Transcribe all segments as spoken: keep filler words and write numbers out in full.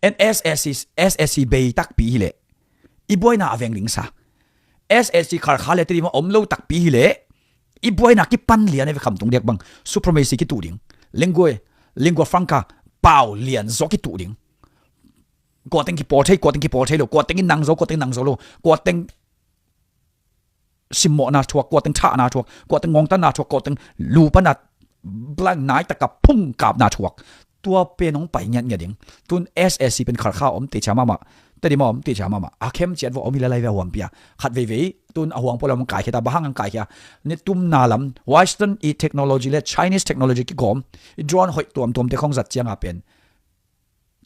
En S S C, S S C bei takpi hileh i buaina a veng ding sa. S S C Kharkha le Tedim ah om lo takpi hileh i buaina kipan lian a ve. Khamtung diak bang supremacy kituh ding. Lingua, lingua franca, pau lian zaw kituh ding. Kuateng kipawl thei, kuateng kipawl thei lo, kuateng in nang zo, kuateng nang zo lo, kuateng simmawhna thuak, kuateng thahna thuak, kuateng ngongtanna thuak, kuateng lupana blank nai taka phung kapna thuak. Tua pen hong pai ngiatngiat ding. Tun S S C pen Kharkha om teicha mahmah, Tedim ah om teicha mahmah. A khem ciat vua om hi lalai ve a huampi a. Khat veivei tun a huang pua lam hong kaikhia ta, bang hang hong kaikhia? Ni tumna lam Western i technology le Chinese technology kigawm i drone hoih tuamtuamte khong zat cianga pen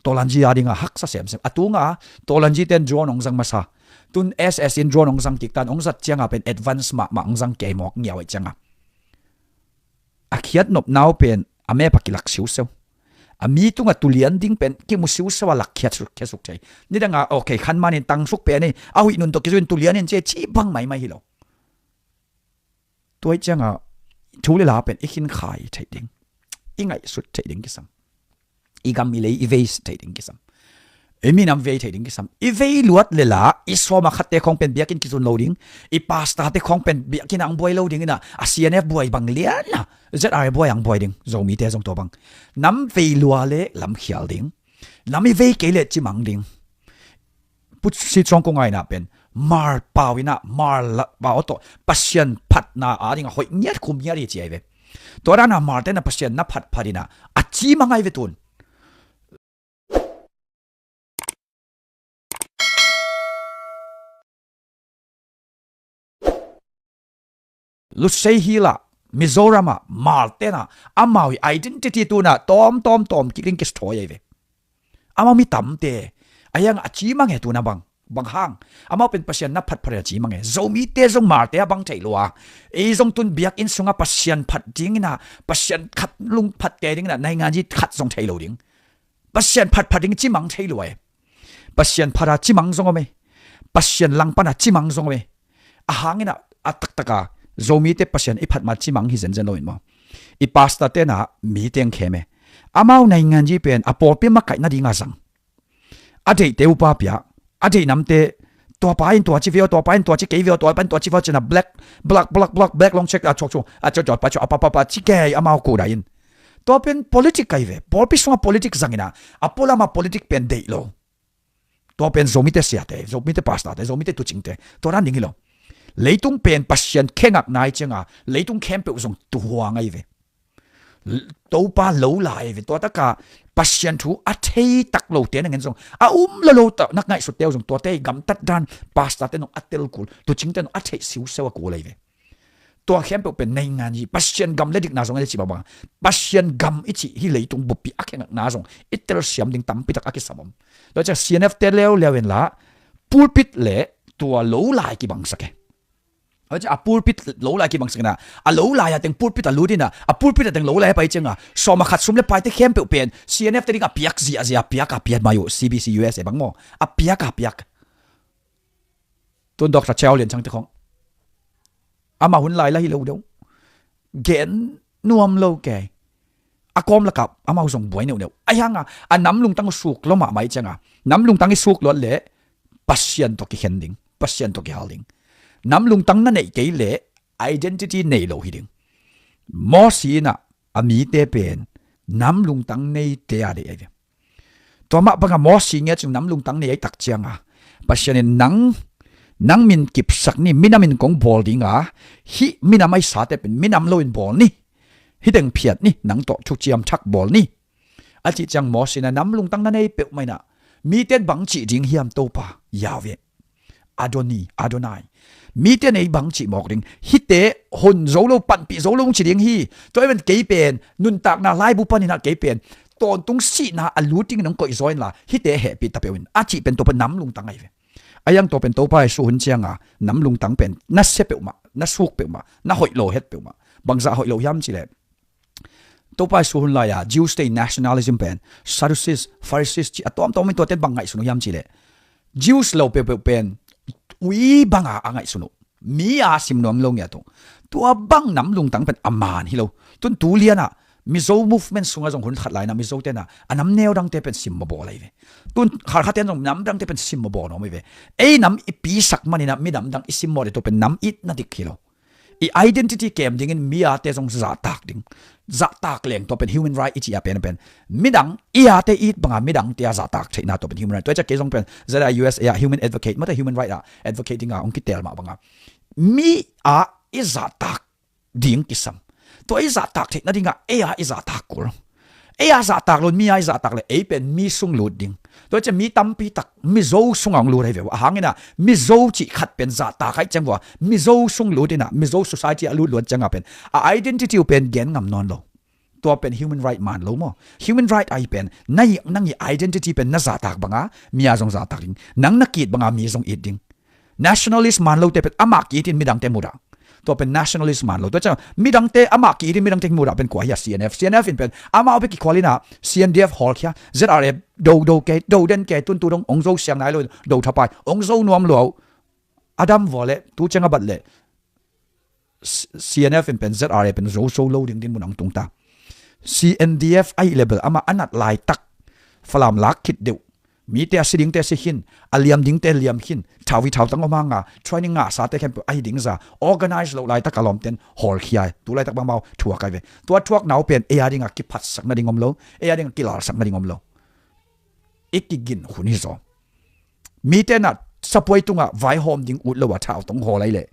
Tawlanji a dinga haksa semsem. A tunga Tawlanji ten drone hong zang masa. Tun S S in drone hong zang kiktan hong zat cianga pen advance mahmah hong zang kei mawk ngiau aih cianga. A khiat nopnau pen a map a kilak siuseu. A mi tunga tulian ding pen kimu siuseu a lak khiat suk, khiat suk thei. Nidanga, okay, khan manin tang suk pen i a huih nun tawh kizuin tulian in ci, ci bang maimai hi lo. Tua ih cianga thu le la pen i khinkhai theih ding, i ngaihsut theih ding kisam. I gam i lei i vei theih ding kisam. I minam vei theih ding kisam. I vei luat le la i sawma khatte khong pen biakinn kizun lo ding. I pastorte khong pen biakinn ang buai lo ding ina, a C N F buai bang liana Z R A buai ang buai ding. Zomite zong tua bang. Nam vei lua le lam khial ding. Nam i vei kei le cimang ding. Pu Sic Suang kong ngaina pen mar pau ina, mar pau tawh Pasian phatna a dinga hoih ngiat khum ngiat hi ci ai ve. Tua dana marte na Pasian na phatphat ina a cimang ai ve tun. Lusei hila Mizoram ah marte na amau i identity tuna tawm tawm tawm kik ding kisthawi ai ve. Amau mi tamte a hiang a cimang e tuna bang, bang hang. Amau pen Pasian na phatphat a cimang e. Zomite zong marte a bang thei lua. Ei zong tun biakinn sunga Pasian phat dingina, Pasian khat lungphatte dingina naingan zi khat zong thei lo ding. Pasian phatphat ding cimang thei lua e. Pasian phata cimang zong om e. Pasian langpana cimang zong om e. A hangina a taktaka Zomite Pasian i phatma cimang hi zenzen loin maw? I pastor tena mi teng khem e. Amau naingan zi pen a pawlpi makaih nadinga zang. A deihte upa pia, a deih namte, tua pa in tua ci veo, tua pa in tua ci kei veo, tua pa in tua ci veo cina black, black, black, black, black long check a chuak chuak a chuak chuak pa chuak a pa pa pa ci kei amau kuda in. Tua pen politic kai ve. Pawlpi sunga politic zangina a pualama politic pen deih lo. Tua pen Zomite siate, Zomite pastorte, Zomite tucingte tua dan ding hi lo. Leitung pen Pasian khengak nai cianga leitung khempeuh zong tuhuang ai ve. Topa lo lai ve. Tua taka Pasian thu a thei tak lote na ngen zong a um lo lo ta nak ngaihsutte uh zong tuate gamtat dan pastorte nong a tel kul, tucingte nong a theih siuseu a kul ai ve. Tua khempeuh pen naingan hi. Pasian gam le dikna zong a le cih bangbang Pasian gam i cih hi leitung buppi a khengakna zong i telsiam ding tampitak a kisam om. Tua ciang C N F te leuleu in la pulpit le tua lo lai kibangsak e. A pulpit lo lai kibangsak ina a lo lai a teng pulpit a lut ina a pulpit a teng lo lai a pai cianga sawma khat sum le paite khempeuh pen C N F te ding a piak ziahziah a piak a piat mai uh C B C U S A bang maw a piak a piak. Tun Doctor Chau Lian Chang te khong ama hun lai la hi lo deuh gen nuam lo kei. A kawm lakah amau zong buai neuhneuh a hianga a nam lungtang uh suk lo mahmah i cianga nam lungtang i suk luat le Pasian tawh kikhen ding, Pasian tawh kihal ding. Nam lungtang na neih kei le identity nei lo hi ding. Mosi inah a mite pen nam lungtang neite a deih ahi ve. Tua mah banga Mosi ngia cing nam lungtang nei ahi tak cianga Pasian in nang, nang min kipsak ni, minam in kong bawl dinga hih minam ahi sate pen minam lo in bawl ni. Hih teng phiat ni, nang tawh thuciam thak bawl ni. A cih ciang Mosi inah nam lungtang na nei peuhmah inah mite in bang cih ding hiam Topa? Yahweh. Adoni, Adonai. Mite in ei bang cih mawk ding? Hihte hon zo lo, panpih zo lo hong ci ding hi. Tua ahih manin kei pen nuntakna laibu paninah kei pen tawntung sihna a lut dingin hong koih zaw inla hihte hehpih ta peuh in a cih pen Topa nam lungtang ahi ve. A hiang tua pen Topa Jesu hun cianga nam lungtang pen na sia peuhmah, na suk peuhmah, na hoih lo het peuhmah. Bangzah hoih lo hiam cileh Topa Jesu hun lai-a Jews te in nationalism pen Sadducees, Pharisees cih a tuamtuam in tuate in bang ngaihsun uh hiam cihleh Jews lo peuhpeuh pen ui banga a ngaihsun uh. Mi a sim nuam lo ngiat uh. Tua bang nam lungtang pen a man hi lo. Tun tu lianah Mizo movement sungah zong hun khat lai-in ah Mizo te in ah a nam neu dangte pen simmawh bawl ahi ve. Tun Khalkha te in zong nam dangte pen simmawh bawl nuam ahi ve. Ei nam i pisak manin ah mi nam dang i simmawh ding, tua pen nam itna dik hi lo. I identity kem dingin mi a te zong zahtak ding. Zahtak leng, tua pen human right i cih a pen pen midang i a te it banga midangte a zahtak theihna, tua pen human right. Tua ciang kei zong pen ZRA USA ah human advocate, mate human right ah advocate dinga hong kiteel mah banga mi a i zahtak ding kisam. Tua i zahtak theihna dingah ei a i zahtak kul. Ei a zahtak lo-in mi a i zahtak leh ei pen mi sung lut ding. Tua ciang mi tampi tak Mizo sungah hong lut ahi ve uh. A hang in ah Mizo cih khat pen zahtak ahih ciang vua Mizo sung lut in ah Mizo society a lut luat ciangah pen a identity uh pen gen ngam nawn lo. Tua pen human right man lo maw? Human right ahi pen na i, nang i identity pen na zahtak banga mi a zong zahtak ding. Nang na ki-it banga mi zong it ding. Nationalist man lote pen amah ki-itin midangte mudah. Tua pen nationalist man lo. Tua ciang midangte amah ki-itin midangte mudah pen kua hi a? CNF. CNF in pen amau bek kikhual in ah CNDF hawlkhia, ZRA do do kei, do den kei, tun tu dong ong zo siang nai lo, do thapai, ong zo nuam lo. A dam vua leh, tu ciang a bat leh, C-, CNF in pen ZRA pen zo zo lo ding dinmun hong tung ta. CNDF ahih leh bel amah a nat laitak Falam lak khit deuh, mite a si dingte si khin, a liam dingte liam khin, thau hi thau tang om hanga, training ngahsate khempeuh ahi ding za, organize loh laitak a lawmten hawlkhia hi. Tu laitak bang amau thuak ahi ve. Tua thuakna uh pen ei a dingah kiphatsak nading om lo, ei a dingah kilalsak nading om lo. I kigin hun hi zaw. Mite in ah sapuai tungah vaihawm ding ut lo a thau tong hawl ahi leh,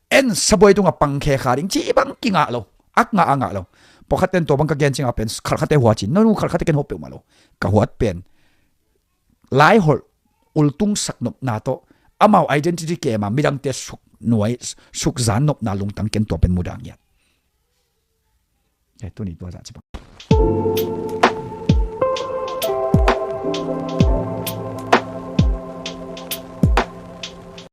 en sapuai tungah pang khe kha ding ci bang kingah lo. Ak ngah a ngah lo. Pawlkhatte in tua bang ka gen ciangah pen Khalkhate huat ci-in, no, no, Khalkhate ken huat peuhmah lo. Ka huat pen laiholh ultungsak nopna tawh amau identity kem a midangte suk nuai, suk zan nopna lungtang ken tua pen mudah ngiat. Eh, tuni tua zah ci bang.